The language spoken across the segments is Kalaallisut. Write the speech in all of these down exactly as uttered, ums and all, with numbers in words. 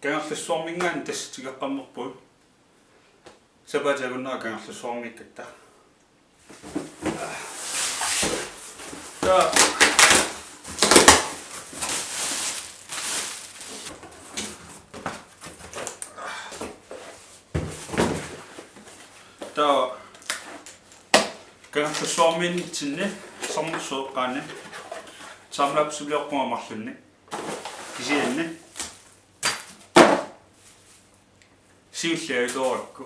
Kangerlussuarminngaanniit tassa tikeqqammerpugut. Sapaatip akunnera Kangerlussuarmiikkatta. Taava. Taava. Kangerlussuarmiinnitsinni Sermersuup eqqaani timelapsiliorpunga marlunnik. Kisianni siulliit ajutoorakku.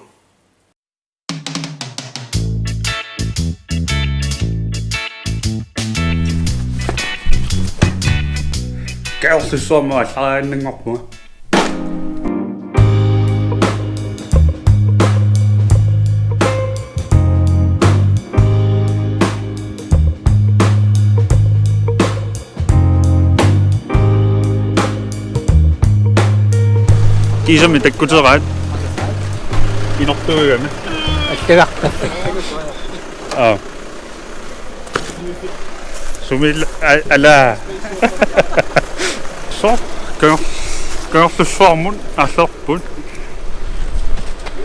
Kangerlussuarmut aallariaannanngorpunga. Kiisami takkuteraat. Inortuugami. Attagarta. Aa. Sumil a-, ala. So, Kanger-, Kangerlussuarmut aallarput.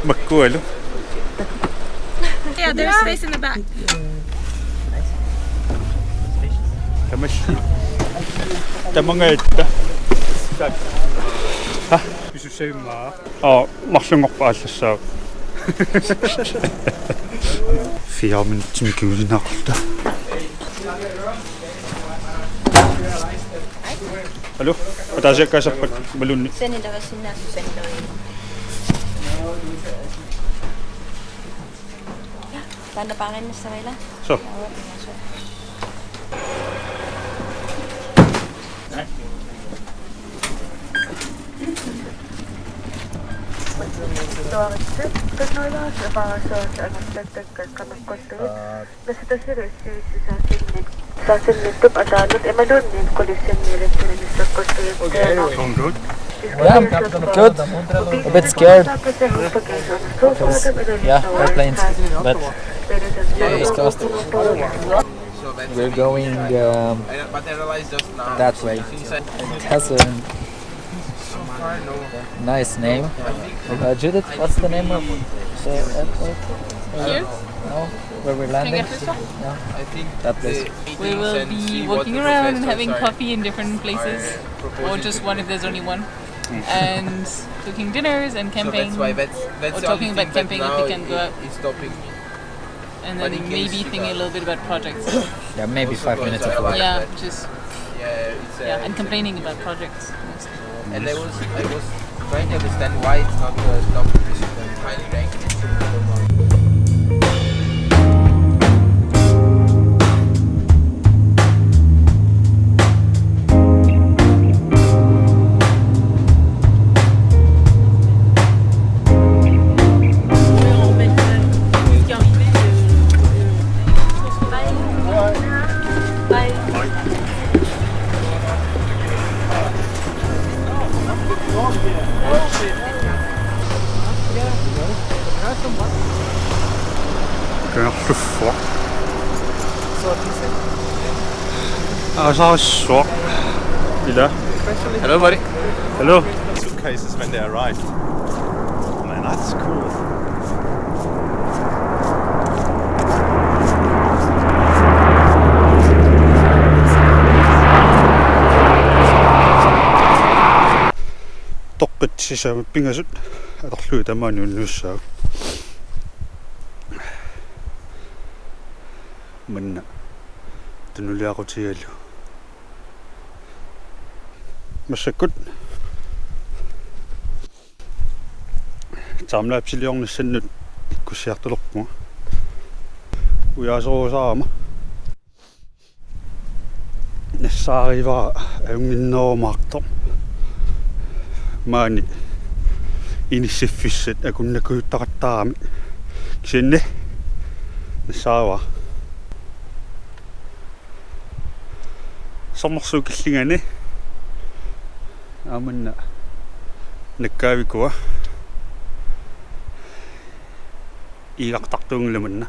Makkualu. Yeah, there's space in the back. Tamassi. Tamangajatta. Ha? Pisussavimmaa. Aa, marlunngorpat aallassaaq. Fire minutsimik kingulliinnarluta. Aluu, ataasiakkaasarpakka imaluunniit. Sanilava sinnaasoq sanilava. Taanna paariinnassavaa ilaa? Suu. Saatinniittup ataanut imaluunniit qulissinni ilatsinni sakkussiit. Okay, anyway. Going good? Yeah, good. A bit scared. Yeah, airplanes, but discussed. We're going um, that way. It has a nice name. Uh, Judith, what's the name of the airport? Uh, here? No, where we're landing? Kangerlussuaq? Yeah, that place. We will be walking around and having coffee in different places, or just one if there's only one, and cooking dinners and camping, or talking about camping if we can go out. And then maybe thinking a little bit about projects. Yeah, maybe five minutes of work. Yeah, just yeah, and complaining about projects mostly. And I was, I was trying to understand why it's not the top position, the highly ranked. Kangerlussuaq. Aasarissuaq. Ila. Hello, buddy. Hello. Suitcases when they arrived. Man, that's cool. Toqqit sisamat pingasut atorlugit tamaani unnuissaagut. Manna tunuliaqutigalugu. Massakkut timelapsiliornissannut ikkussiartulerpunga. Ujaaserusaarama. Nassaarivara ajunnginnerumaartoq. Maani inissiffissat akunnakujuttaqattaarami. Kisianni nassaarivara. Sermersuup killingani. Aamma una nakkaavikua. Iigartartuunngilaq manna.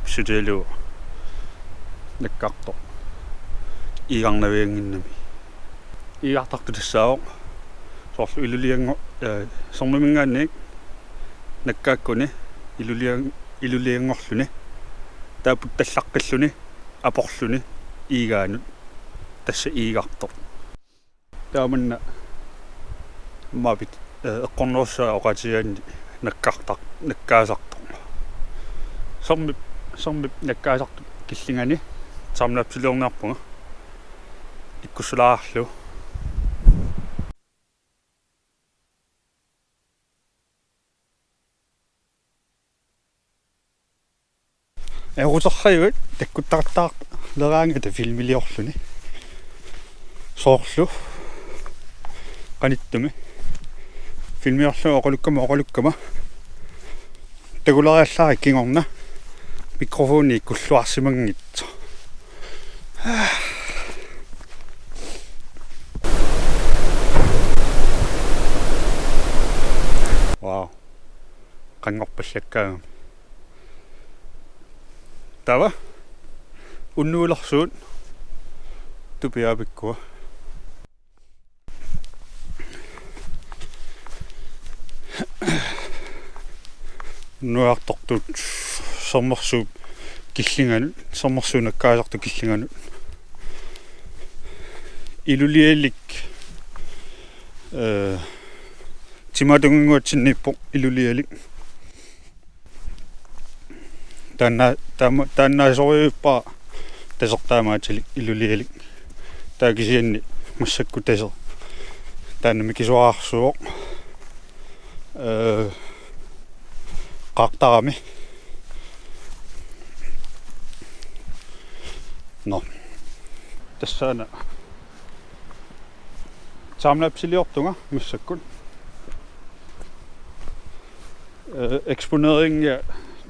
Pissutigalugu nakkartoq iigarnaviannginnami. Iigartartoq tassaavoq Soorlu ilulianngo-, eh, sermiminngaanniit nakkaakkuni ilulian-, ilulianngorluni, taava puttallaqqilluni aporluni iigaanut, tassa iigartoq. Taamanna maapit, eh, eqqornerussuaq oqaatigaanni nakkartar-, nakkaasartoq. Sermip, sermip nakkaasartup killingani timelapsiliorniarpunga. Ikkussulaarlugu. Eruterrajuit takkuttaqattaarleraangata filmiliorluni. Soorlu qanittumi filmiliorlunga oqalukkama, oqalukkama. Takulaariallaari kingorna mikrofoni ikkulluarsimanngitsoq. Wow. Qanngorpallakkaangami. Taava unnuilersuut tupiaapikkua. Nuartortut sermersuup killinganut, sermersuup nakkaasartup killinganut. Ilulialik, eh, timaatunginnguatsinniippoq ilulialik. Taanna, taama, taannaasorujuuppara tasertaamaatilik ilulialik. Taava kisianni massakkut taseq taanna mikisuararsuuvoq. Eh, qaartarami. Nå. Tassaana timelapsiliortunga massakkut. Eh, eksponeringia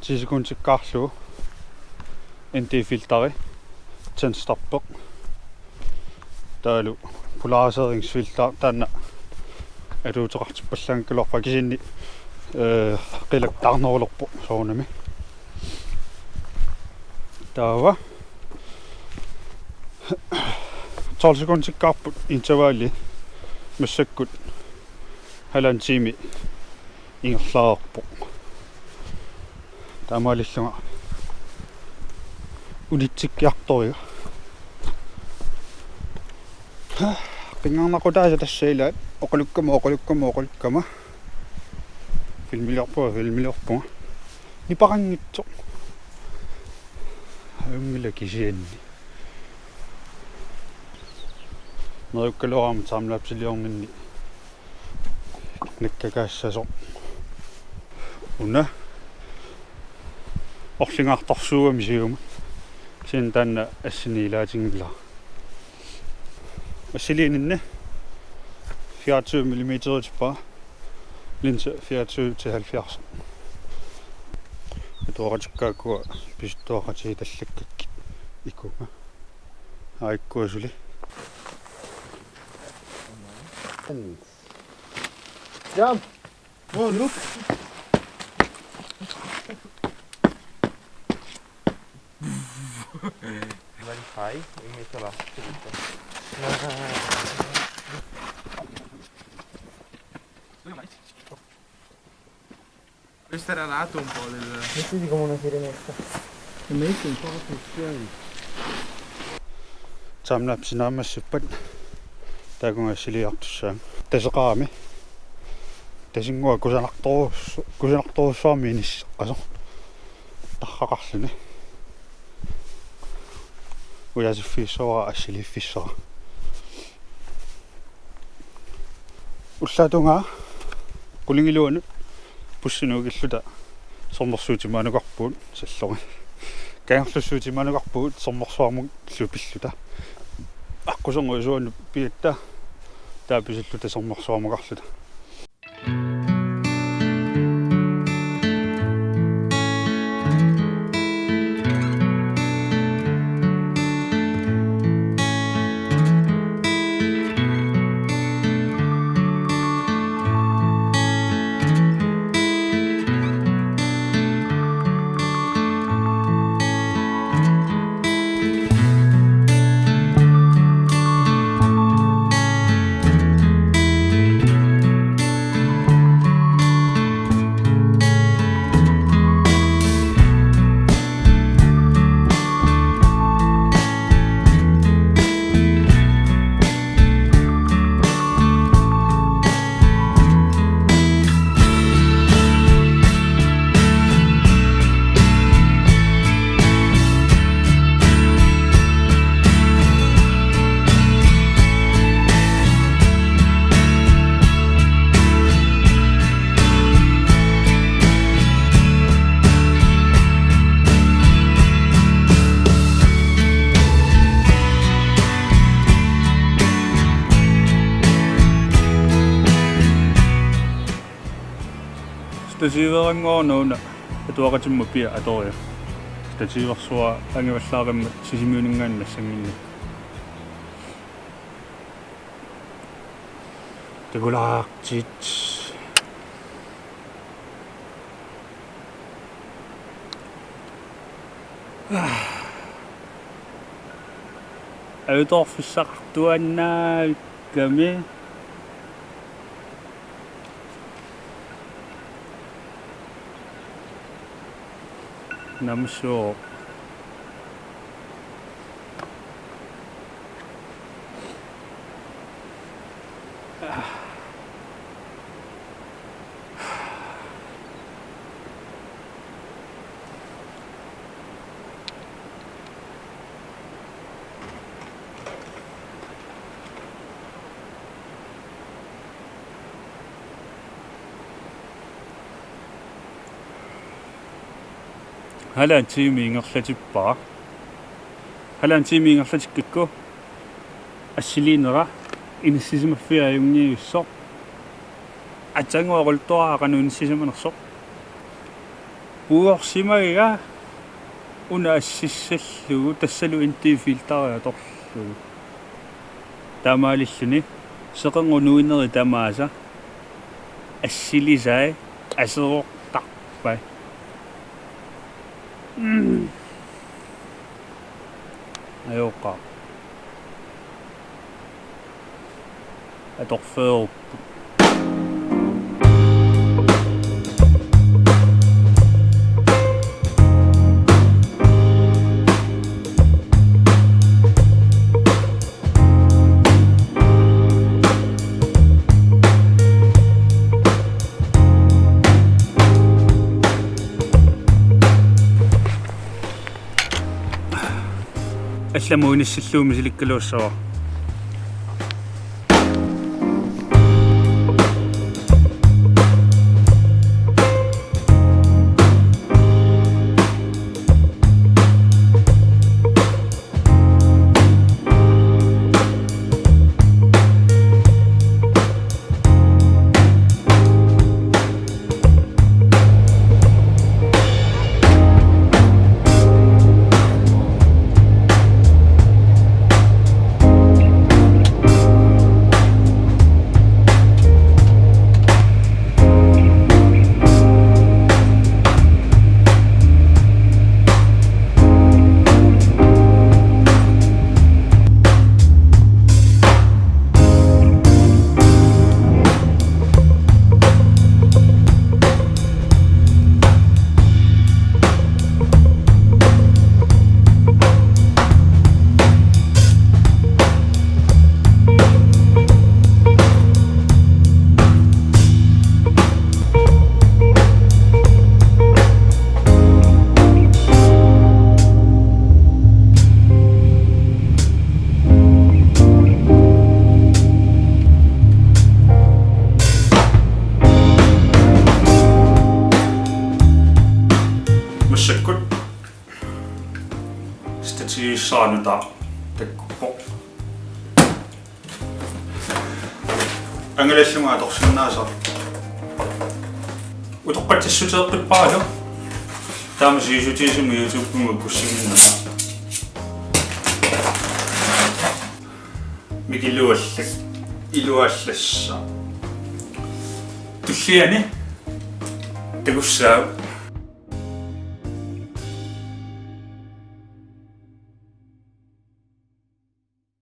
ti sekundikkaarlugu. N D-filteri, tenstoppeq. Taavalu polariseringsfilter taanna atuuteqartippallaanngikkaluarpara kisianni, eh, qilak taarnerulerpoq soorunami. Taava tolv sekundikkaarput intervalli massakkut halvanden time ingerlareerpoq. Taamaalillunga unitsikkiartoriga. Pingaarnaqutaasa tassa ilaat oqalukkama, oqalukkama, oqalukkama. Filmiliorpunga, filmiliorpunga. Nipanngitsoq. Ajunngilaq kisianni. Neriukkaluarama timelapsiliorninni nakkakaassasoq. Una orlingaartorsuugami siumut. Kisianni taanna assini ilaatinngilaq. Assiliininni fireogtyve millimeter tippaa. Linse fireogtyve til halvfjerds. Atuaqatikkaakkua pisuttuaqatigiitallakkakkit ikunga. Aa, ikkua suli. Jump! Oh, look! Very high, you make a lot. Questo era l'atomo un po' del... Mettiti come una sirenetta. Amazing, proprio scary. Timelapsi naammassippat taakunga assiliartussaammat. Taseqarami. Tasinnguaq kusanartorus-, kusanartorussuarmik inisseqqasoq. Tarraqarluni. Ujaasiffissavara assiliiffissara. Ullaatungaa qulingiluanut bussinut ukilluta sermersuup timaanukarpugut sallori. Kangerlussuup timaanukarpugut sermersuarmullu pilluta. Aqquserngui suanut pigatta taava pisulluta sermersuarmukarluta. Stativeranngoruna una atuaqatimmut pia atoria. Stativersuaq angivallaaqimmat Sisimiuninngaanniit nassannginnakku. Takulaartit. Ajutoorfissaqartuaannaavikkami. Namsoo. Halvanden time ingerlatippara. Halvanden time ingerlatikkakku assiliinera inissisimaffiga ajunngivissoq. Aatsaannguaq oqaluttuaraq qanoq inissisimanersoq. Puigorsimagiga una assissallugu tassalu N D filteri atorlugu. Taamaalilluni seqernup nuineri tamaasa assilisai aserortarpai. Mm. Ajoqaaq. Atorfeerupput. Allamut inissillugu misilikkaluassavara. Massakkut stativissaanut takkuppoq. Angalallunga atorsinnaasara. Utoqqatsissutigeqqipparalu. Taama sivisutigisumik YouTubemut ikkussinnginnama. Mikiluallak iluallassaq. Tulliani takussaaq